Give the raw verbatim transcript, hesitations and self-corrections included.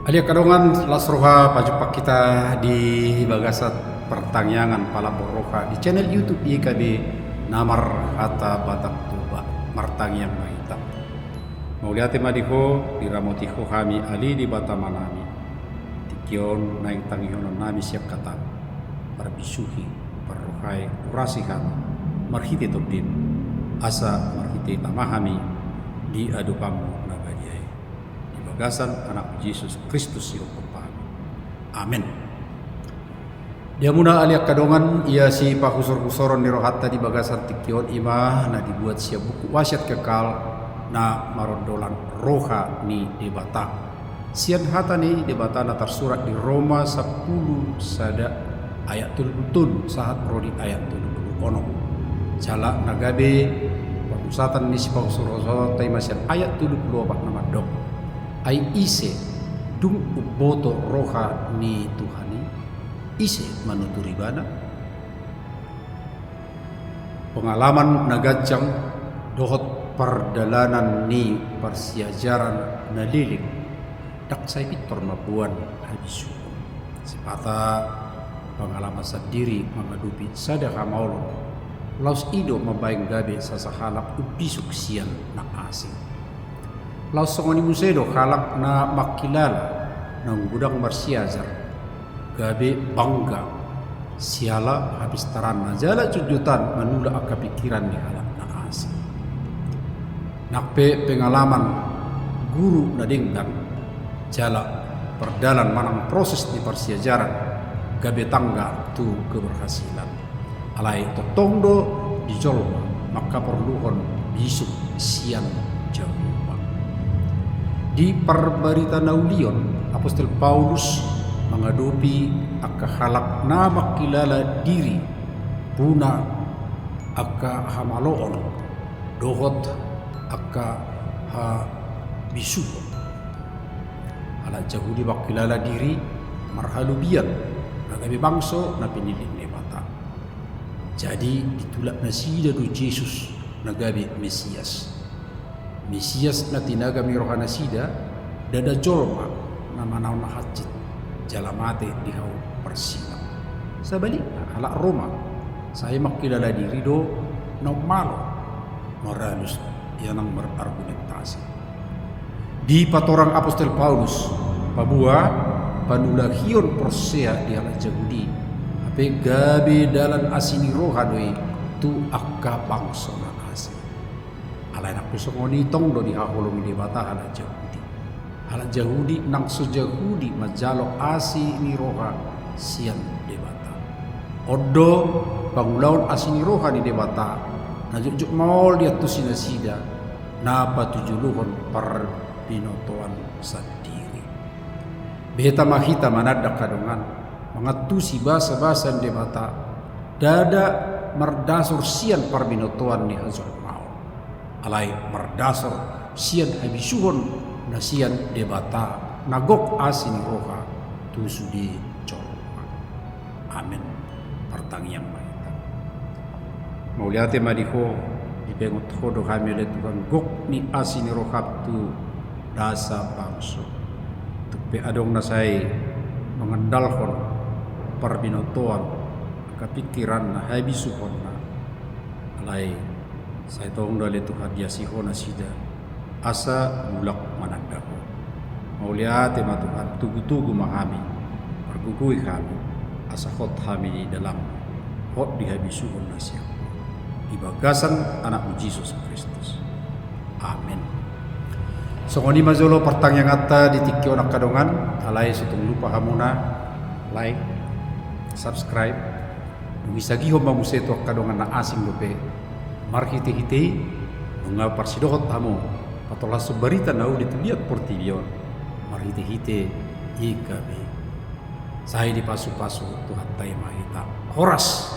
Ale angka dongan, las roha pajumpang hita di bagasan partangiangan palambok roha di channel YouTube Y K B na marhata Batak Toba. Martangiang ma hita. Mauliate ma di Ho, diramoti Ho hami ale Debata Amanami. Tingki on naeng tangihonon nami sian hataM, parbisuhi, parrohai, urasi hami marhite TondiM, asa marhite tama hami di adopanMu na badia i. Di bagasan AnakMu Jesus Kristus sihophop hami. Amen. Di hamuna ale angka dongan, ia sipahusorhusoron ni rohanta di bagasan tingki on i ma na dibuat sian buku Wasiat Kekal na marondolan roha ni Debata. Sian hata ni Debata na tarsurat di Roma sampulu sada ayat tolu pulu tolu sahat ro di ayat tolu pulu onom. Jala na gabe pamusatan ni sipahusorhusoronta i ma sian ayat tolu pulu opat na mandok: Ai ise dung umboto roha ni Tuhan i? Ise manutur ibana? Pengalaman na ganjang dohot pardalanan ni parsiajaran na leleng ndang sai pintor mamboan habisuhon. Sipata pengalaman sandiri mangadopi sada hamaolon, laos i do mambahen gabe sasahalak umbisuk sian na asing. Laos songon i muse do halak na mangkilala naung godang marsiajar gabe bangga siala hapistaranna jala jotjotan manulak angka pingkiran ni halak na asing. Nang pe pengalaman guru na denggan jala pardalan manang proses ni parsiajaran gabe tangga tu keberhasilan. Alai tongtong do di jolma mangkaporluhon bisuk sian Jahowa. Di parbarita na uli on, apostel Paulus mangadopi angka halak na mangkilala diri puna angka hamaloon dohot angka habisuhon. Halak Jahudi mangkilala diri marhalobian na gabe bangso na pinillit Debata. Jadi ditulak nasida do Jesus na gabe Mesias. Mesias na tinagam ni roha nasida, ndada jolma na manaon na hansit jala mate di hau parsilang. Sabalikna halak Roma sai mangkilala diri do na ummalo, maralus ia nang marargumentasi. Dipatorang apostel Paulus paboa panulahion porsea di halak Jahudi, hape gabe dalan asi ni roha do i tu angka bangso na asing. Alai nang pe songon i tong do dihaholongi Debata halak Jahudi. Halak Jahudi nang so Jahudi manjalo asi ni roha sian Debata. On do pangulaon asi ni roha ni Debata na jotjot maol diantusi nasida na patujolohon parbinotoan sandiri. Beta ma hita mananda angka dongan mangantusi basabasa ni Debata, ndada mardasor sian parbinotoan ni hajolmaon. Alai mardasor sian habisuhon na sian Debata na gok asi ni roha tu sude jolma. Amen. Partangiang ma hita. Mauliate ma di Ho, dipaingot Ho do hami ale Tuhan gok ni asi ni roham tu nasa bangso. Tung pe adong na sai mangandalhon parbinotoan angka pingkiranna, habisuhonna. Alai sai tong do ale Tuhan diasi Ho nasida asa mulak mananda Ho. Mauliate ma Tuhan, togutogu ma hami, pargogoi hami asa hot hami di dalanMu, hot di habisuhon na sian Ho. Di bagasan AnakMu Jesus Kristus. Amen. Songon i ma jolo partangianganta di tingki on angka dongan. Alai so tung lupa hamuna like, subscribe. Dung i sagihon ma muse tu angka dongan na asing dope. Marhitehite i nunga parsidohot hamu patolhashon barita na uli tu liat portibi on marhitehite Y K B. Sai dipasupasu Tuhanta i ma hita. Horas.